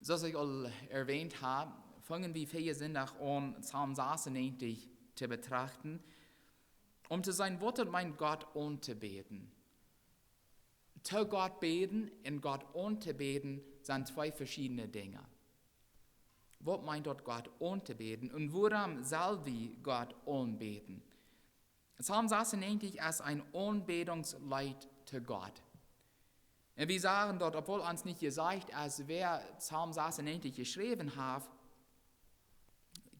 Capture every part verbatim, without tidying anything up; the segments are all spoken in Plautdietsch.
Soo aus ekj aul erwähnt hab, fungen wie väajen Sindach aun, Psalm sasunnäajentich to betrachten, om to seenen, waut daut meent, Gott auntobäden. To Gott bäden un Gott auntobäden sent twee veschiedne Dinja. Waut meent daut, Gott auntobäden, un wuarom sell wie Gott aunbäden? Psalm sasunnäajentich es een Aunbädungsleet to Gott. Un wie sagen daut, obwohl ons nich jesajcht es, wäa Psalm sasunnäajentich jeschräwen haft,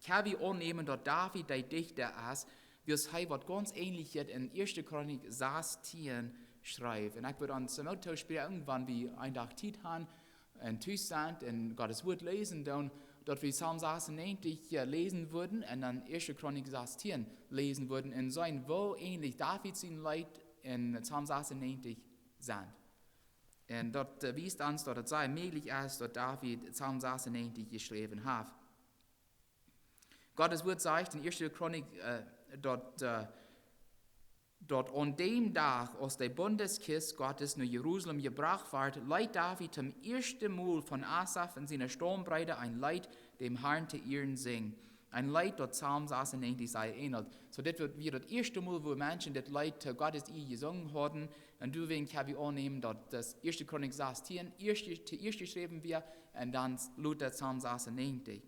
kjenn wie aunnämen, daut David de Dichta es, wiels hee waut gaunz äneljet en Ieeschte Chronik sastieen schreef. Un ekj wudd ons Moot toospräakjen, wan wie een Dach Tiet haben un tus sent un Gott sien Wuat läsen doonen, daut wie Psalm sasunnäajentich, äh, läsen wudden un dan Ieeschte Chronik sastieen läsen wudden un seenen, woo änelj David sien Leet en Psalm sasunnäajentich sent. Un daut, äh, wiest ons, daut et sea mäajlich es, daut David Psalm sasunnäajentich jeschräwen haft. Gott sien Wuat sajcht en Ieeschte Chronik, äh, daut, äh, daut aun däm Dach, aus de Bundeskjist Gottes no Jerusalem jebrocht wort, leet David toom ieeschten Mol von Asaf un siene Staumbreeda een Leet, däm Harn to Ieren sinjen. Een Leet, daut Psalm sasunnäajentich sea änelt. Soo, dit wia, wia daut ieeschte Mol, wua Menschen dit Leet to Gott siene Ea jesungen hauden. Un doawäajen kjenn wie aunnämen, daut daut Ieeschte Chronik sastieen ieescht, to ieescht jeschräwen wia un dan lota Psalm sasunnäajentich.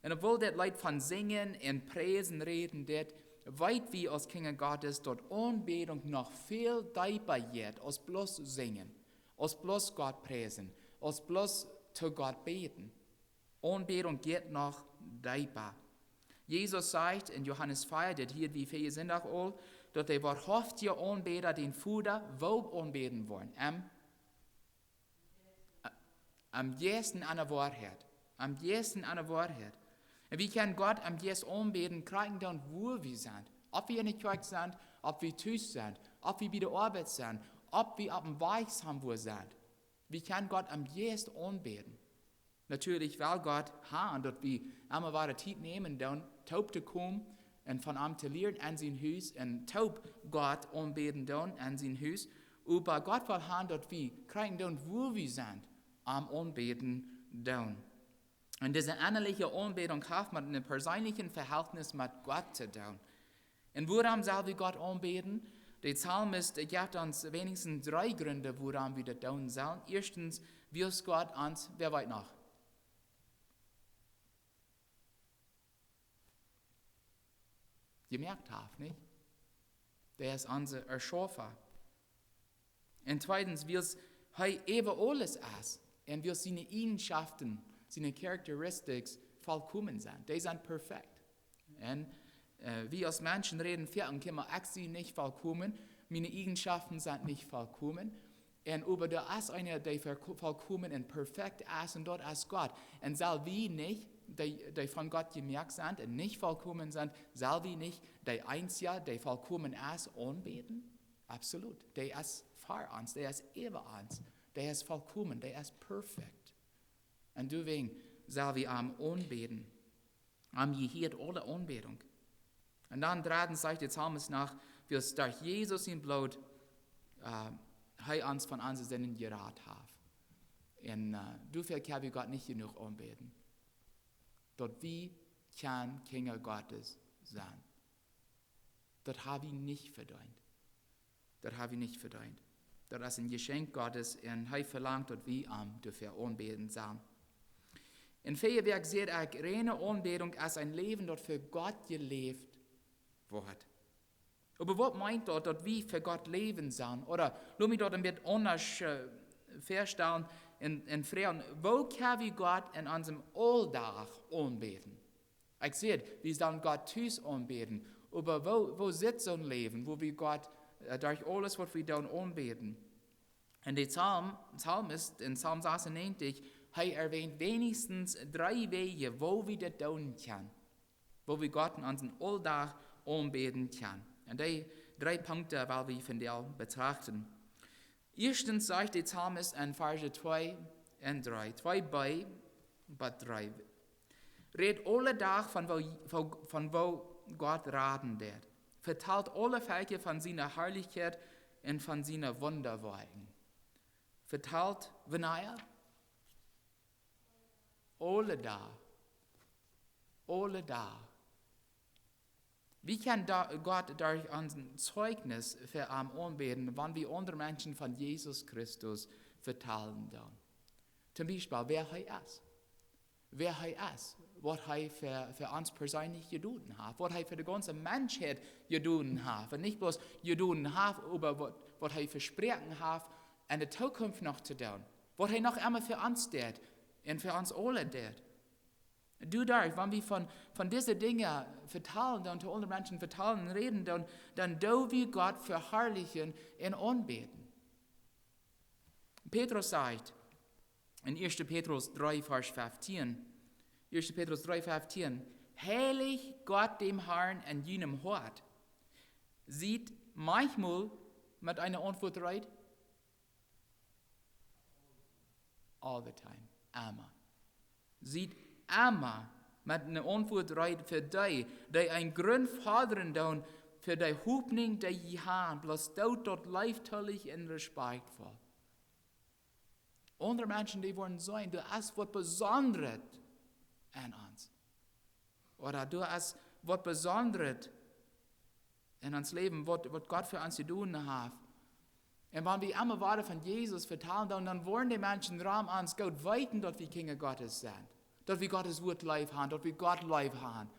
Un obwohl dit Leet von sinjen un priesen räden deit, weet wie aus Kjinja Gottes, daut Aunbädunk noch väl deepa jeit aus bloos sinjen, aus bloos Gott priesen, aus bloos to Gott bäden. Aunbädunk jeit noch deepa. Jesus sajcht en Johanes vea, dit hieed wie väajen Sindach aul, daut de woarhauftje Aunbäda dän Voda woo aunbäden woaren? Em, em Jeist un enne Woarheit. Em Jeist un enne Woarheit. Un wie kjennen Gott em Jeist aunbäden, krakjt dan wua wie sent. Auf wie enne Kjoakj sent, auf wie tus sent, auf wie bie de Oabeit sent, auf wie oppem Wajch sent, wua sent. Wie kjennen Gott em Jeist aunbäden. Natieedlich well Gott han, daut wie emma wada Tiet nämen doonen, toop to komen un von am to lieren en sien Hus un toop Gott aunbäden doonen en sien Hus. Oba Gott well han, daut wie krakjt doonen, wua wie sent, am aunbäden doonen. Un dise ennaliche Aunbädunk haft met een perseenlichet Vehältnis met Gott to doonen. Un wuarom sell wie Gott aunbäden? De Psalmist, äh, jeft ons weens dree Jrund, wuarom wie daut doonen sellen. Ieeschtens, wiels Gott ons, wäa weet noch? Jemoakt haft, nich? Dee es onse Erschaufa. Un tweedens, wiels hee äwa aules es un wiels siene Eajenschoften, siene characteristics volkomen sent. Dee sent perfekt. Un, äh, wie aus Menschen räden väl un kjemma, ekj sie nich volkomen, miene Eajenschoften sent nich volkomen. Un oba doa es eena, dee verko-, volkomen un perfekt es, un daut es Gott. Un sell wie nich, dee, dee von Gott jemoakt sent un nich volkomen sent, sell wie nich dee eensja, dee volkomen es, aunbäden? Absolut. Dee es fa ons, dee es äwa ons, dee es volkomen, dee es perfekt. Un doawäajen sell wie am aunbäden. Am jehieet aule Aunbädunk. Un dan dreddens sajcht de Psalmist noch, wiels derch Jesus sien Bloot, äh, hee ons von onse Sinden jerat haft. Un, äh, doafäa kjenn wie Gott nich jenuach aunbäden. Daut wie kjennen Kjinja Gottes sennen. Daut ha wie nich vedeent. Daut ha wie nich vedeent. Daut es een Jeschenkj Gottes un hee velangt, daut wie am doafäa aunbäden sellen. Un väaje Wäakj säd ekj, reine Aunbädunk es een Läwen, daut fa Gott jeläft woat. Oba waut meent daut, daut wie fa Gott läwen sellen? Ooda lot mie daut een bät aundasch, äh, väastalen un, un froagen, woo kjenn wie Gott en onsem Auldach aunbäden? Ekj säd, wie sellen Gott tus aunbäden. Oba woo, woo sitt soon Läwen, wua wie Gott, äh, derch aules, waut wie doonen, aunbäden? Un de Psalm, Psalmist en Psalm sasunnäajentich, hee erwänt weens dree Wäaj, woo wie daut doonen kjennen. Woo wie Gott en onsen Auldach aunbäden kjennen. Un dee dree Punkten well wie vondoag betrachten. Ieeschtens sajcht de Psalmist en Varsch twee un dree, twee b bat dree: Rät aule Doag von woo, von, von woo Gott raden deit. Vetalt aule Velkja von siene Harlichkjeit un von siene Wundawoakjen. Vetalt wanea? Aule Dach. Aule Dach. Wie kjennen Gott derch ons Zeugnis fa am aunbäden, wan wie aundre Menschen von Jesus Christus vetalen doonen? Toom Biespel, wäa hee es. Wäa hee es. Waut hee fa, fa ons perseenlich jedonen haft. Waut hee fa de gaunze Menschheit jedonen haft. Un nich bloos jedonen haft, oba waut, waut hee vesproaken haft, enne Zukunft noch to doonen. Waut hee noch emma fa ons deit un fa ons aule deit. Doaderch, wan wie von, von dise Dinja vetalen doonen, to aundre Menschen vetalen, räden doonen, dan doo wie Gott veharlichen un aunbäden. Petrus sajcht en ieeschte Petrus dree, Varsch feftieen, ieeschte Petrus dree feftieen: Heiligt Gott dän Herrn en jun Hoat. Siet mol met eene Auntwuat reed. All the time. Emma. Siet emma met eene Auntwuat reed fa dee, dee een Grunt fodren doonen fa de Hopninj, dee jie haben, bloos doot daut leeftolich un respektvoll. Aundre Menschen, dee woaren seenen, doa es waut Besondret aun ons. Ooda doa es waut Besondret en ons Läwen, waut, waut Gott fa ons jedonen haft. Un wan wie emma wada von Jesus vetalen, dan, dan woaren de Menschen rom ons goot weeten, daut wie Kjinja Gottes sent. Daut wie Gott sien Wuat leef haben, daut wie Gott leef haben.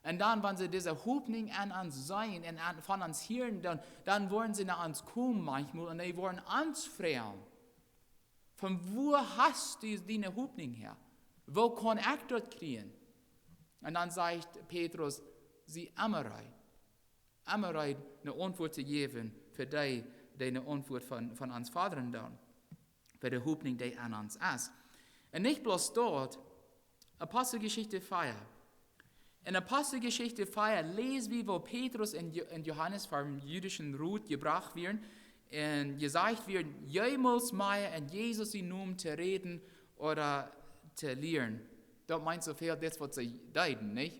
Un dan, wan see dise Hopninj aun ons seenen un aun, von ons hieren, dan, dan woaren see no ons komen maunchmol un dee woaren ons froagen: Von wua hast du diene Hopninj häa? Wua kaun ekj daut kjrieen? Un dan sajcht Petrus: Sie emma reed. Emma reed, eene Auntwuat to jäwen fa dee, dee eene Auntwuat von, von ons fodren doonen. Fa de Hopninj, dee aun ons es. Un nich bloos daut, Aposteljeschicht vea. En Aposteljeschicht vea läs wie, woo Petrus un Jo-, un Johanes vom jüdischen Rot jebrocht wieren un jesajcht wieren, jemols mea en Jesus sienen Nomen to räden ooda to lieren. Daut meent soo väl, dit waut see deeden, nich?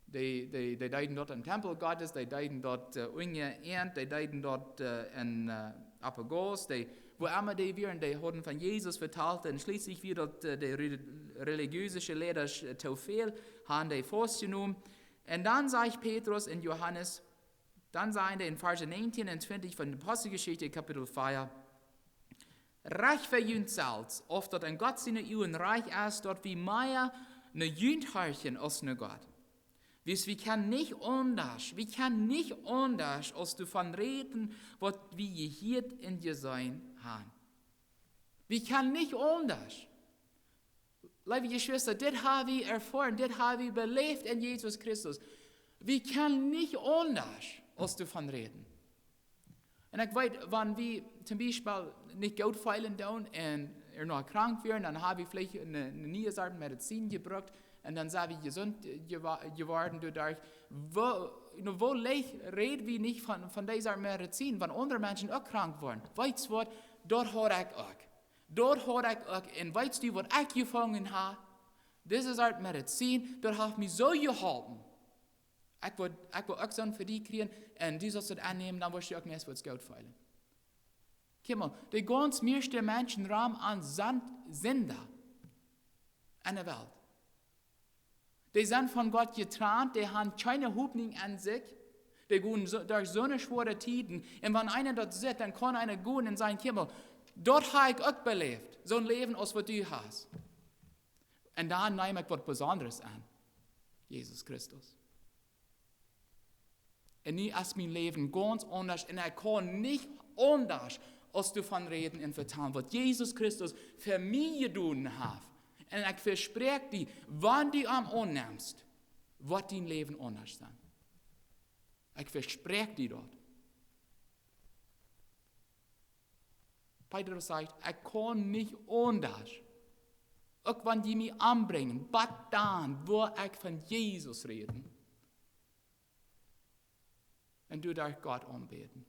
Dee, dee, dee deeden daut em Tempel Gottes, dee deeden daut, äh, unja Ieed, dee deeden daut, äh, en, äh, opp de Gauss, dee, wua emma dee wieren, dee hauden von Jesus vetalt un schlieslich wia daut, äh, de re-, relijeese Leida, äh, too väl, haben dee faustjenomen. Un dan sajcht Petrus un Johanes, dan sajen dee en Varsch näajentieen un twintich von Aposteljeschicht, Kapitel vea: Rajcht fa junt selfst, auf daut en Gott siene Uagen rajcht es, daut wie mea no junt horchen aus no Gott. Wiels wie kjennen nich aundasch, wie kjennen nich aundasch aus doavon räden, waut wie jehieet un jeseenen haben. Wie kjennen nich aundasch. Leewe Jeschwista, dit hab wie erfoaren, dit hab wie beläft en Jesus Christus. Wie kjennen nich aundasch aus doavon räden. Un ekj weet, wan wie toom Biespel nich goot feelen doonen un ea noch krank wieren, dan hab wie veleicht eene, eene niee Sort Medizin jebrukt un dan sent wie jesunt, äh, jewa-, jeworden doaderch. Woo, nu, woo leicht räd wie nich von, von dise Sort Medizin, wan aundre Menschen uk krank woaren? Weetst waut, daut haud ekj uk. Daut haud ekj uk. Un weetst du, waut ekj jefungen hab? Dise Sort Medizin, daut haft mie soo jeholpen. Ekj wudd, ekj wudd uk soon fa die kjrieen un du sust daut aunnämen, dan wurscht du uk meist waut goot feelen. Kjikj mol, de gaunz mieeschte Menschen rom ons sent Sinda en de Welt. Dee sent von Gott jetrant, dee haben kjeene Hopninj en sikj, dee gonen soo, derch soone schwoare Tieden. Un wan eena daut sitt, dan kaun eena gonen un sajen: Kjikj mol, daut hab ekj uk beläft, soon Läwen aus waut du hast. Un dan neem ekj waut Besondret aun. Jesus Christus. Un nu es mien Läwen gaunz aundasch un ekj kaun nich aundasch aus doavon räden un vetalen, waut Jesus Christus fa mie jedonen haft. Un ekj vespräakj die, wan du am aunnemst, woat dien Läwen aundasch sennen. Ekj vespräakj die daut. Petrus sajcht: Ekj kaun nich aundasch. Uk wan dee mie ombrinjen, bat dan woa ekj von Jesus räden. Un doaderch Gott aunbäden.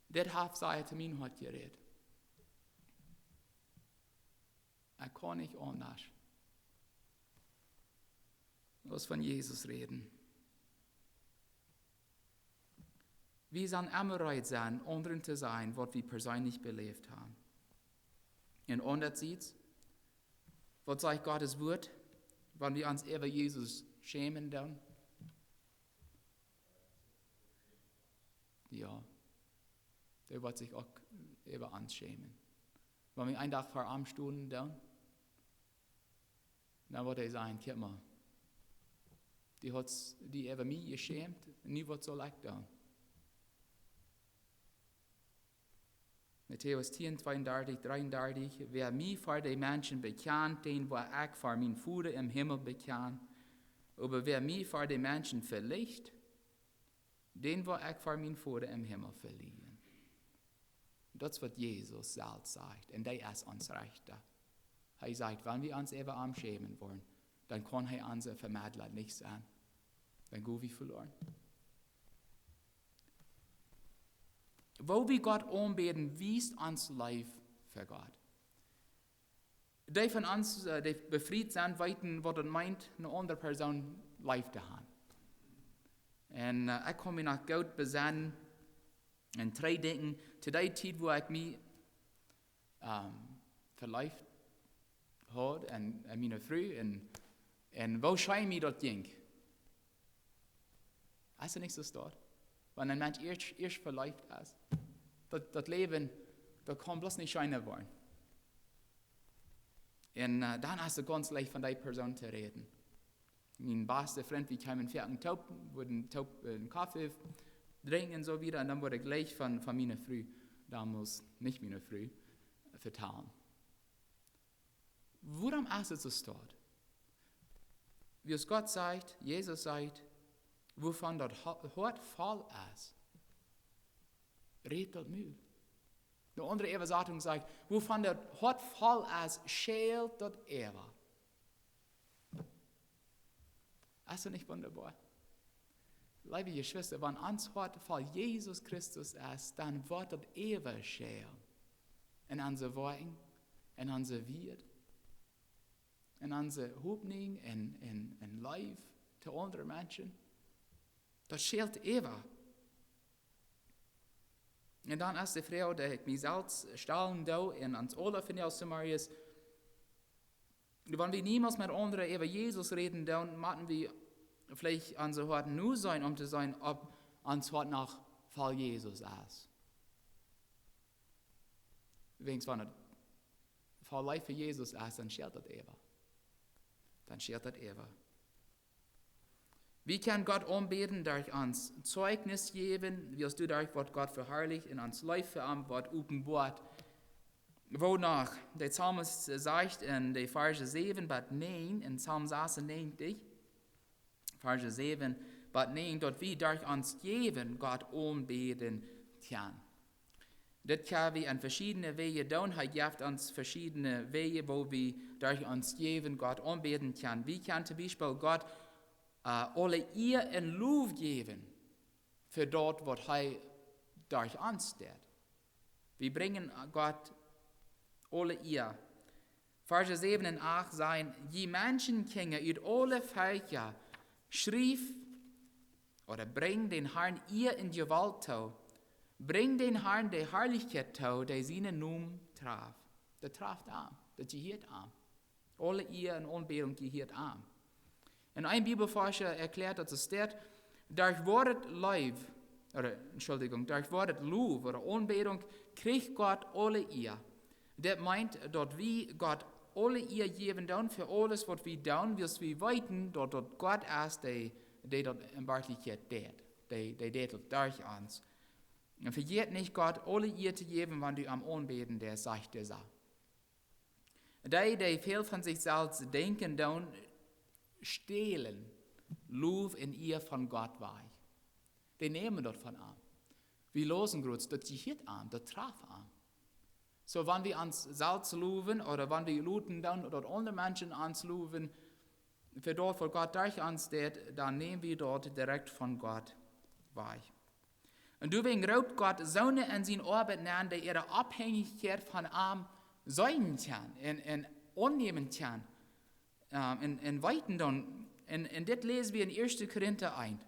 Dit haft sea to mien Hoat jerät. Ekj kaun nich aundasch aus von Jesus räden. Wie sellen emma reed sennen, aundre to sajen, waut wie perseenlich beläft haben. Un aundasch, waut sajcht Gott sien Wort, wan wie ons äwa Jesus schämen doonen? Jo, dee woat sikj uk äwa ons schämen. Wan wie een Dach ver am stonen doonen, dan woat hee sajen: "Kjikj mol, du hast die äwa mie jeschämt, nu woat soo leicht doonen." Matäus tieen, tweeundartich, dreeundartich: "Wäa mie ver de Menschen bekjant, dän woa ekj ver mienen Voda em Himmel bekjanen. Oba wäa mie ver de Menschen velicht, dän woa ekj ver mienen Voda em Himmel velichten." Daut es waut Jesus selfst sajcht. Un hee es ons Rechta. Hee sajcht, wan wie ons äwa am schämen woaren, dan kaun hee ons Vemedla nich sennen. Dan go wie veloren. Woo wie Gott aunbäden, wiest ons Leew fa Gott. Dee von ons, äh, dee befriet sent, weeten, waut et meent, eene aundre Persoon leef to haben. Un, äh, ekj kaun mie noch goot besennen un trigj denkjen to dee Tiet, wua ekj mie, ähm, veleeft haud en, en miene Fru. Un, un woo scheen mie daut jinkj. Es daut nich soo? Wan een Mensch ieescht, ieescht veleeft es, daut, daut Läwen, daut kaun bloos nich scheener woaren. Un, äh, dan es et gaunz leicht, von dee Persoon to räden. Mien basta Frint, wie kjeemen foaken toop, wudden toop, äh, eenen Koffe drinkjen un soo wieda. Un dan wudd ekj jlikj von, von miene Fru, donmols nich miene Fru, vetalen. Wuarom es et soo? Wiels Gott sajcht, Jesus sajcht, wuavon daut Ho-, Hoat voll es, rät daut Mul. Eene aundre Äwasatunk sajcht, wuavon daut Hoat voll es, schält daut äwa. Es daut nich wundaboa? Leewe Jeschwista, wan ons Hoat voll Jesus Christus es, dan woat daut äwaschälen. En onse Wieed, en onse Wieed, en onse Hopninj un, un, un Leew to aundre Menschen. Daut schält äwa. Un dan es de Froag, dee ekj mie selfst stalen doo un ons aule von ons, Samarias, wan wie niemols met aundre äwa Jesus räden, dan motten wie veleicht onse Hoaten nu seenen, om to seenen, auf ons Hoat noch voll Jesus es. Wäajens wan et voll Leew fa Jesus es, dan schält daut äwa. Dan schält daut äwa. Wie kjennen Gott aunbäden derch ons Zeijnis jäwen, wiels doaderch woat Gott veharlicht un ons Leew fa am woat openboat. Woo noch? De Psalmist sajcht en de Varsch säwen bat näajen, en Psalm sasunnäajentich, Varsch säwen bat näajen, daut wie derch ons Jäwen Gott aunbäden kjennen. Dit kjenn wie opp veschiedne Wäaj doonen. Hee jeft ons veschiedne Wäaj, woo wie derch ons Jäwen Gott aunbäden kjennen. Wie kjennen toom Biespel Gott, äh, aule Ea un Low jäwen fa daut, waut hee derch ons deit. Wie brinjen Gott aule Ea. Varsch säwen un acht sajen: "Jie Menschenkjinja ut aule Velkja, schrift ooda brinjt däm Harn Ea un Jewault too. Brinjt däm Harn de Harlichkjeit too, dee sienen Nomen traft." Daut traft am, daut jehieet am. Aule Ea un Aunbädunk jehieet am. Un een Bibelforscha erkjläat daut soo steit: "Derch woare Leew, ooda, Entschuldigung, derch woare Low ooda Aunbädunk kjricht Gott aule Ea." Dit meent, daut wie Gott aule Ea jäwen doonen fa aules, waut wie doonen, wiels wie weeten, daut daut Gott es, dee, dee daut en Werkjlichkjeit deit. Dee, dee deit daut derch ons. Un vejät nich, Gott aule Ea to jäwen, wan du am aunbäden deist, sajcht hee soo. Dee, dee väl von sikj selfst denkjen doonen, stälen Low un Ea von Gott wajch. Dee nämen daut von am. Wie läsen krakjt, daut jehieet am, daut traft am. Soo, wan wie ons selfst lowen ooda wan wie loten doonen, daut aundre Menschen ons lowen, fa daut, waut Gott derch ons deit, dan näm wie daut direkt von Gott wajch. Un doawäajen roopt Gott soone en siene Oabeit nenn, dee äare Aufhenjichkjeit von am seenen kjennen un, un aunnämen kjennen, ähm, un, un weeten doonen. Un, un dit läs wie en Ieeschte Korinta eent.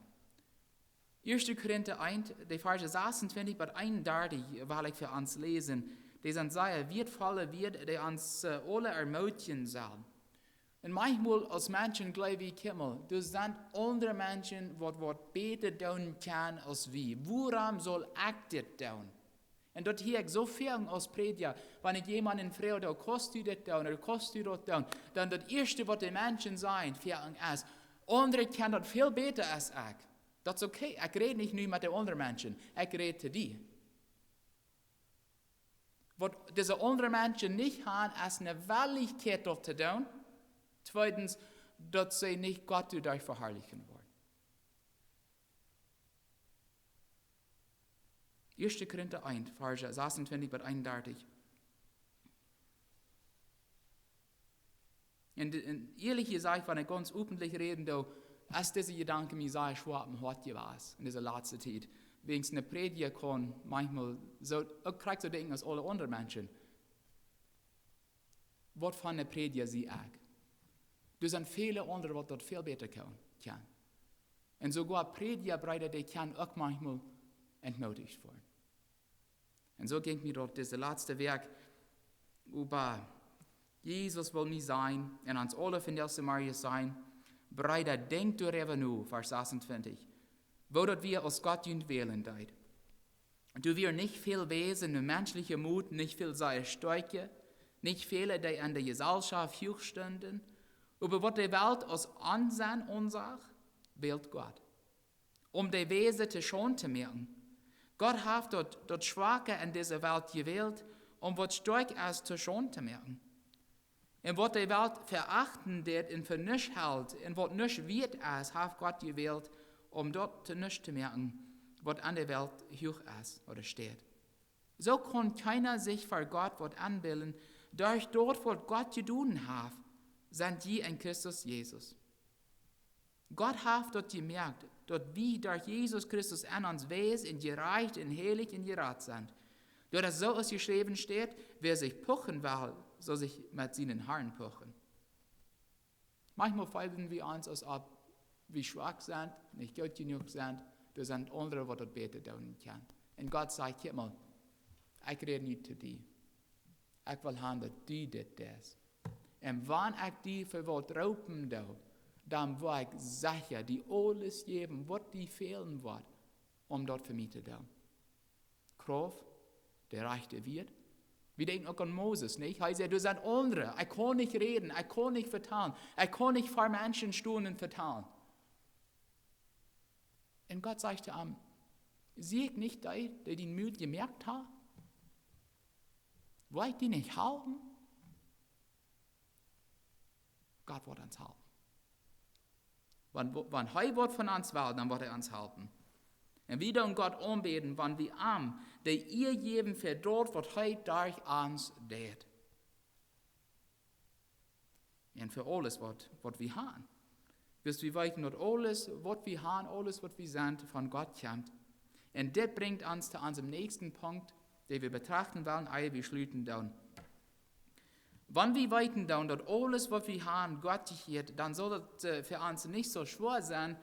Ieeschte Korinta eent, de Varsch sasuntwintich bat eenundartich, well ekj fa ons läsen. Dee sent sea wieetvolle Wieed, dee ons äh, aule ermootjen sellen. Un maunchmol aus Menschen jleew wie, kjikj mol, doa sent aundre Menschen, waut waut bäta doonen kjennen aus wie. Wuarom saul ekj dit doonen? Un daut hia ekj soo väl aus Prädja, wan ekj jemaunden froag, kaust du dit doonen ooda kaust du daut doonen, dan daut ieeschte waut de Menschen sajen, väl es, aundre kjennen daut väl bäta aus ekj. Daut es okay, ekj räd nich nu met de aundre Menschen, ekj räd to die. Waut dise aundre Menschen nich haben, es eene Wellichkjeit daut to doonen. Tweedens, daut see nich Gott doaderch veharlichen woaren. Ieeschte Korinta eent, Varsch sasuntwintich bat eenundartich. Un, un ierlich jesajcht, wan ekj gaunz openblich räden doo, es dise Jedanke mie sea schwoa oppem Hoat jewast en dise latste Tiet. Wäajens een Prädja kaun maunchmol soo, uk krakjt soo denkjen aus aule aundre Menschen. Waut fa een Prädja sie ekj? Doa sent väle aundre, waut daut väl bäta kaun, kjennen. Un soogoa Prädja, Breeda, dee kjennen uk maunchmol entmootijcht woaren. Un soo jinkj mie daut dise latste Wäakj äwa. Jesus well mie sajen, un ons aule von dise Morjes sajen, Breeda, denkjt doaräwa no, Varsch sasuntwintich, woo daut wia, aus Gott junt wälen deed. Doa wieren nich väl Wäsen, no menschlichem Mot, nich väl sea stoakje, nich väle, dee en de Jeselschoft huach stunden, oba waut de Welt aus Onsenn aunsach, wäld Gott, om de Wäse to Schaund to moaken. Gott haft daut, daut Schwake en dise Welt jewält, om waut stoakj es to Schaund to moaken. Un waut de Welt verachten deit un fa nuscht helt un waut nuscht wieet es, haft Gott jewält, om daut to nuscht to moaken, waut en de Welt huach es ooda steit. Soo kaun kjeena sikj ver Gott waut enbillen. Derch daut, waut Gott jedonen haft, sent jie en Christus Jesus. Gott haft daut jemoakt, daut wie derch Jesus Christus en ons weis un jerajcht un heilich un jerat sent. Doaderch, soo aus jeschräwen steit, wäa sikj puchen well, saul sikj met sienen Harn puchen. Maunchmol feelen wie ons, aus auf wie schwak sent, nich goot jenuach sent, doa sent aundre, waut daut bäta doonen kjennen. Un Gott sajcht: Kjikj mol, ekj räd nu to die. Ekj well haben, daut du dit deist. Un wan ekj die fa waut roopen doo, dan woa ekj secha die aules jäwen, waut die fälen woat, om daut fa mie to doonen. Krauft, de rajchte Wieed. Wie denkjen uk aun Moses, nich? Hee säd: Doa sent aundre, ekj kaun nich räden, ekj kaun nich vetalen, ekj kaun nich ver Menschen stonen un vetalen. Un Gott sajcht to am: Sie ekj nich dee, dee dien Mul jemoakt haft? Woa ekj die nich halpen? Gott woat ons halpen. Wan, wan hee woat von ons wellen, dan woat hee ons halpen. Un wie doonen Gott aunbäden, wan wie am de Ea jäwen fa daut, waut hee derch ons deit. Un fa aules, waut, waut wie haben. Wiels wie weeten, daut aules, waut wie haben, aules, waut wie sent, von Gott kjemt. Un dit brinjt ons to onsen näakjsten Punkt, dän wie betrachten wellen, ea wie schluten doonen. Wan wie weeten doonen, daut aules, waut wie haben, Gott jehieet, dan saul daut äh, fa ons nich soo schwoa sennen,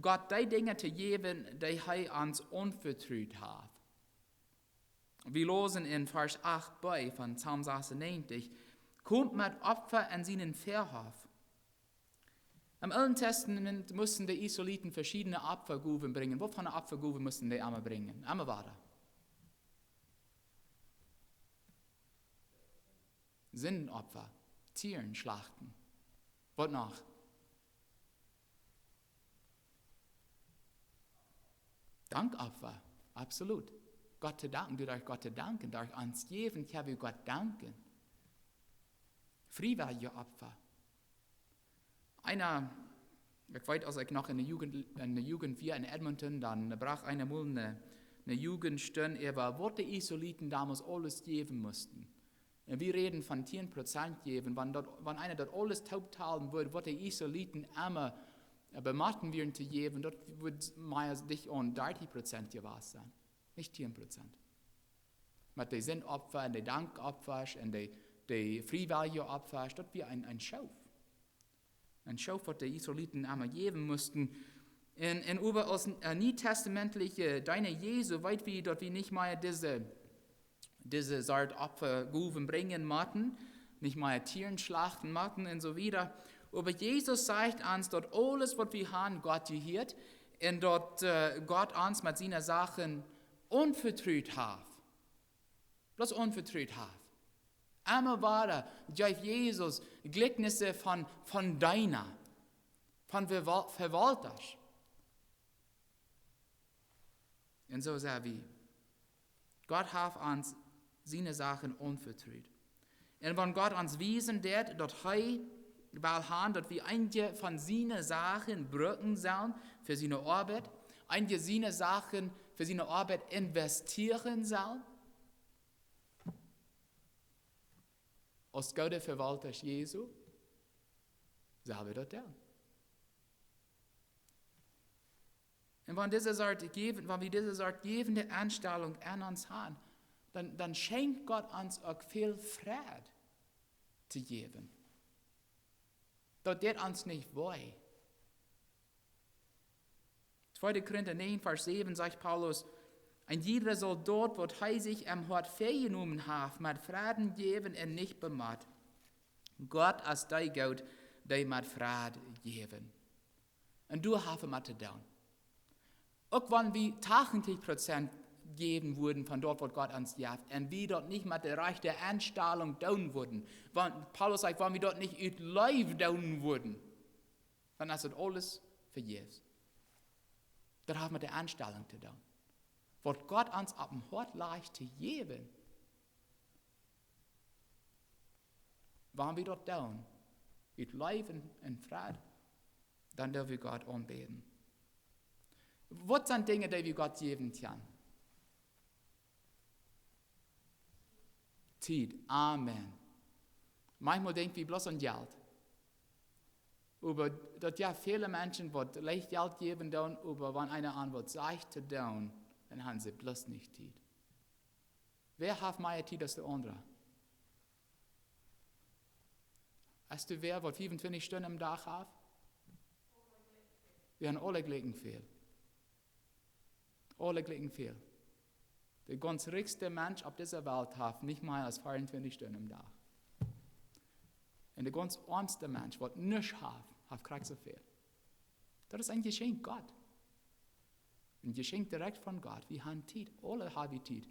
Gott dee Dinja to jäwen, dee hee ons aunvetrut haft. Wie läsen en Varsch acht b von Psalm sasunnäajentich: Komt met Opfa en sienen Väahoff. Em Oolen Tastament musten de Israeliten veschiedne Opfagowen brinjen. Waut fa Opfagowen musten dee emma brinjen? Emma wada. Sindenopfa, Tieren schlachten. Waut noch? Dankopfa, absolut. Gott to danken, doaderch Gott to danken, derch ons jäwen, kjenn wie Gott danken. Friewellje Opfa. Eena, ekj weet, aus ekj noch en de Jugend, en de Jugend wia en Edmonton, dan brocht eena mol ne, ne Jugendstund äwa, waut de Israeliten donmols aules jäwen musten. Un wie räden von tieen Prozent jäwen, wan daut, wan eena daut aules tooptalen wudd, waut de Israeliten emma äh, bemotten wieren to jäwen, daut wudd mea dicht aun dartich Prozent jewast sennen, nich tieen Prozent. Met de Sindopfa un de Dankopfasch un de, de Friewellje Opfasch, daut wia een, een Schoof. Een Schoof, waut de Israeliten emma jäwen musten. Un, un äwa aus äh, nietestamentliche Deena Jesu weet wie, daut wie nich mea dise dise Sort Opfagowen brinjen motten, nich mea Tieren schlachten motten un soo wieda. Oba Jesus sajcht ons, daut aules, waut wie han, Gott jehieet un daut äh, Gott ons met siene Sachen aunvetrut haft. Bloos aunvetrut haft. Emma wada jeef Jesus Jlikjnisse von, von Deena, von Verwal-, Verwaltasch. Un soo sent wie. Gott haft ons siene Sachen aunvetrut. Un wan Gott ons wiesen deed, daut hee well han, daut wie eenje von siene Sachen brucken sellen fa siene Oabeit, eenje siene Sachen fa siene Oabeit investieren sellen, aus goode Verwaltasch Jesu, sell wie daut doonen. Un wan dise Sort jäwen, wan wie dise Sort jäwende Enstalunk aun ons han, dan, dan schenkjt Gott ons uk väl Fräd to jäwen. Daut deit ons nich wee. Tweede Korinta näajen, Varsch säwen sajcht Paulus: "Een jieda saul daut, waut hee sikj em Hoat väajenomen haft, met Fräd jäwen un nich bemott. Gott es dee goot, dee met Fräd jäwen." Un doa hab wie met to doonen. Uk wan wie tachentich Prozent jäwen wudden von daut, waut Gott ons jeft, un wie daut nich met de rajchte Enstalunk doonen wudden, wan, Paulus sajcht, wan wie daut nich ut Leew doonen wudden, dan es daut aules vejäfs. Daut haft met de Enstalunk to doonen. Waut Gott ons opp em Hoat lajcht to jäwen, wan wie daut doonen, ut Leew un, un Fräd, dan doo wie Gott aunbäden. Waut sent Dinja, dee wie Gott jäwen kjennen? Tiet. Amen. Maunchmol denkj wie bloos aun Jelt. Oba daut jeft väle Menschen, waut leicht Jelt jäwen doonen, oba wan eena an waut sajcht to doonen, dan han see bloos nich Tiet. Wäa haft mea Tiet aus de aundra? Hast du wäa, waut fiefuntwintich Stunden em Dach haft? Wie han aule jlikj väl. Aule jlikj väl. De gaunz rikjste Mensch opp dise Welt haft nich mea aus vieauntwintich Stunden em Dach. Un de gaunz oamste Mensch, waut nuscht haft, haft krakjt soo väl. Daut es een Jeschenkj Gott. Een Jeschenkj direkt von Gott. Wie han Tiet. Aule hab wie Tiet.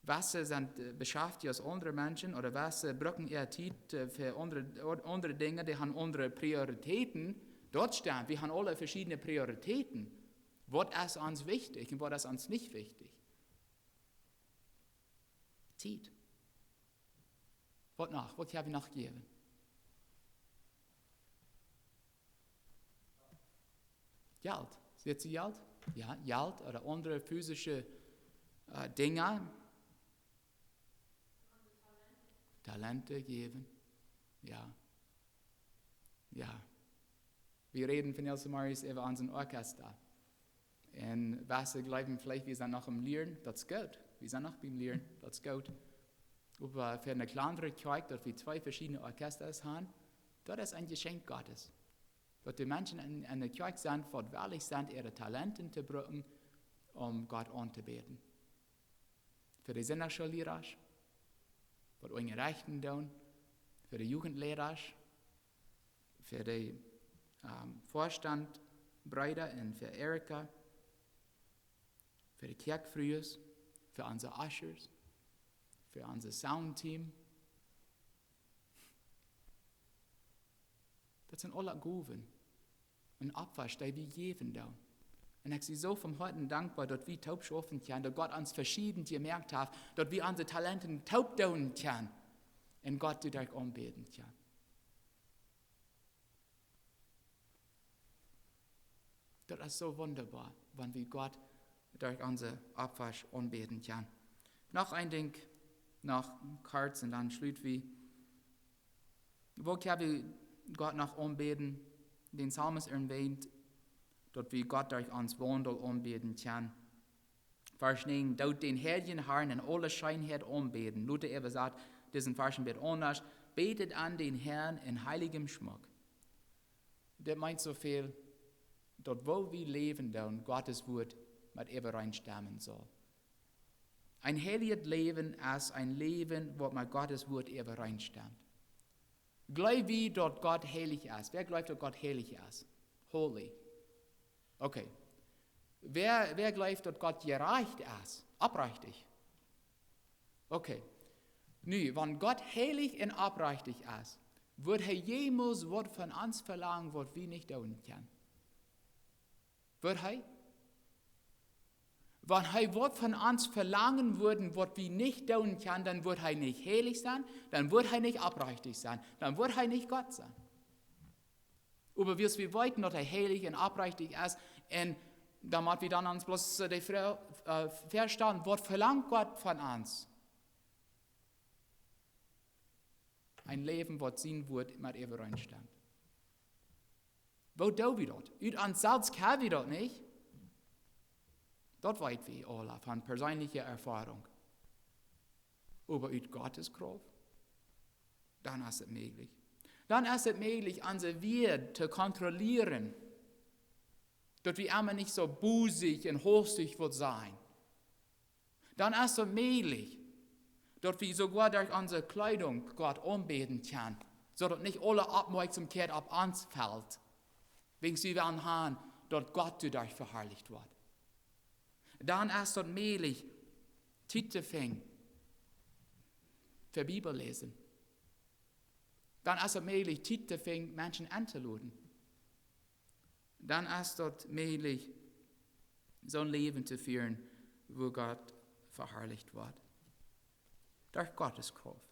Wesse sent äh, beschaftja aus aundre Menschen, ooda wesse brucken äare Tiet äh, fa aundre, aundre Dinja, dee han aundre Prioritäten. Daut stemt, wie han aule veschiedne Prioritäten. Waut es ons wichtich un waut es ons nich wichtich? Tiet. Waut noch? Waut hab wie noch jejäft? Jelt. Seht jie Jelt? Jo, Jelt ooda aundre physische äh, Dinja. Talente jäwen. Jo. Jo. Wie räden vondoag zemorjes äwa onsen Orchester. Un wesse jleewen veleicht, wie sent noch aum Lieren, daut es goot. Wie sent noch biem Lieren, daut es goot. Oba fa eene kjlandre Kjoakj, daut wie twee veschiedne Orchesters han, daut es een Jeschenkj Gottes. Daut de Menschen en, en de Kjoakj sent, waut wellich sent, äare Talenten to brucken, om Gott auntobäden. Fa de Sindachschoollierasch, waut unjarechten doonen, fa de Jugendlearasch, fa de ähm, Vorstand, Breeda un fa Erika, fa de Kjoakjfrues, fa onse Ushers, fa onse Soundteam. Daut sent aule Gowen. Un Opfasch, dee wie jäwen doonen. Un ekj sie soo von Hoaten dankboa, daut wie toop schaufen kjennen, daut Gott ons veschieden jemoakt haft, daut wie onse Talenten toop doonen kjennen un Gott doaderch aunbäden kjennen. Daut es soo wundaboa, wan wie Gott derch onse Opfasch aunbäden kjennen. Noch een Dinkj, noch kort un dan schluten wie. Woo kjenn wie Gott noch aunbäden? De Psalmist erwähnt, daut wie Gott derch ons Waundel aunbäden kjennen. Varsch näajen: "Doot dän Herrn, Herrn en aule Scheenheit aunbäden." Luther äwasat disen Varsch een bät aundasch: "Betet an den Herrn in heiligem Schmuck." Dit meent soo väl, daut woo wie läwen doonen, Gott sien Wort met äwareenstemmen saul. Een heilijet Läwen es een Läwen, waut met Gottes Wuat äwareenstemmt. Jleew wie, daut Gott heilich es? Wäa jleeft, daut Gott heilich es? Holy. Okay. Wäa, wäa jleeft, daut Gott jerajcht es? Oprajchtich. Okay. Nu, wan Gott heilich un oprajchtich es, wudd hee jemols waut von ons velangen, waut wie nich doonen kjennen? Wudd hee? Wan hee waut von ons velangen wudd, waut wie nich doonen kjennen, dan wudd hee nich heilich sennen, dan wudd hee nich oprajchtich sennen, dan wudd hee nich Gott sennen. Oba wiels wie weeten, daut hee heilich un oprajchtich es, un dan mott wie dan ons bloos, äh, de Froag, äh, väastalen, waut velangt Gott von ons? Een Läwen, waut sien Wuat met äwareenstemmt. Woo doo wie daut? Ut ons selfst kjenn wie daut nich. Daut weet wie aule von perseenelje Erfoarunk. Oba ut Gottes Krauft, dan es et mäajlich. Dan es et mäajlich, onse Wieed to kontrollieren, daut wie emma nich soo bosich un hastich wellen sennen. Dan es et mäajlich, daut wie soogoa derch onse Kjleedunk Gott aunbäden kjennen, soo daut nich aule Oppmoakjsomkjeit opp ons felt, wäajen wie wellen han, daut Gott doaderch veharlicht woat. Dan es et mäajlich, Tiet to finjen fa Bibel läsen. Dan es et mäajlich, Tiet to finjen, Menschen entoloden. Dan es et mäajlich, soon Läwen to fieren, wua Gott veharlicht woat. Derch Gottes Krauft.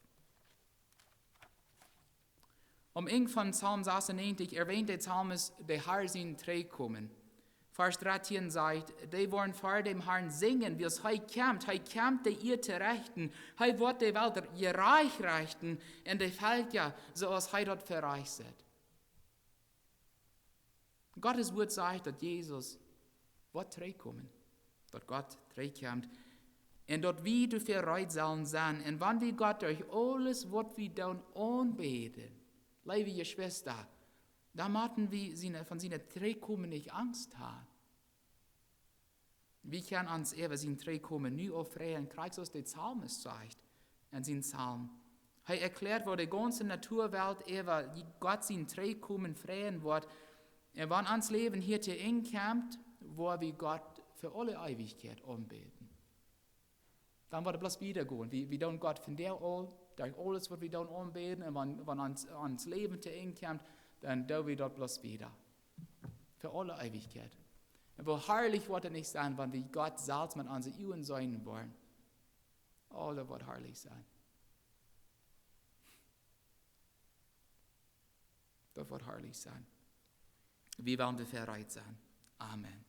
Aum Enj von Psalm sasunnäajentich erwähnt de Psalmist de Har sien Trigjkomen. Varsch dartieen sajcht: "Dee woaren ver däm Harn sinjen, wiels hee kjemt, hee kjemt de Ieed to rechten, hee woat de Welt jerajcht rechten un de Velkja, soo aus hee daut fa rajcht sitt." Gottes Wuat sajcht, daut Jesus woat trigjkomen, daut Gott trigjkjemt, un daut wie doafäa reed sellen sennen. Un wan wie Gott derch aules, waut wie doonen, aunbäden, leewe Jeschwista, dan motten wie siene, von sien Trigjkomen nich Angst haben. Wie kjennen ons äwa sien Trigjkomen nu aul freien, krakjt soo aus de Psalmist sajcht en sien Psalm. Hee erkjläat, woo de gaunze Natuawelt äwa Gott sien Trigjkomen freien woat. Un wan ons Läwen hia to Enj kjemt, woa wie Gott fa aule Eewichkjeit aunbäden. Dan woat et bloos wieda gonen. Wie, wie doonen Gott vondoag aul, derch aules, waut wie doonen, aunbäden. Un wan, wan ons, ons Läwen to Enj kjemt, dan doo wie daut bloos wieda. Fa aule Eewichkjeit. Un woo harlich woat et nich sennen, wan wie Gott selfst met onse Uagen seenen woaren. Oh, daut woat harlich sennen. Daut woat harlich sennen. Wie wellen doafäa reed sennen. Amen.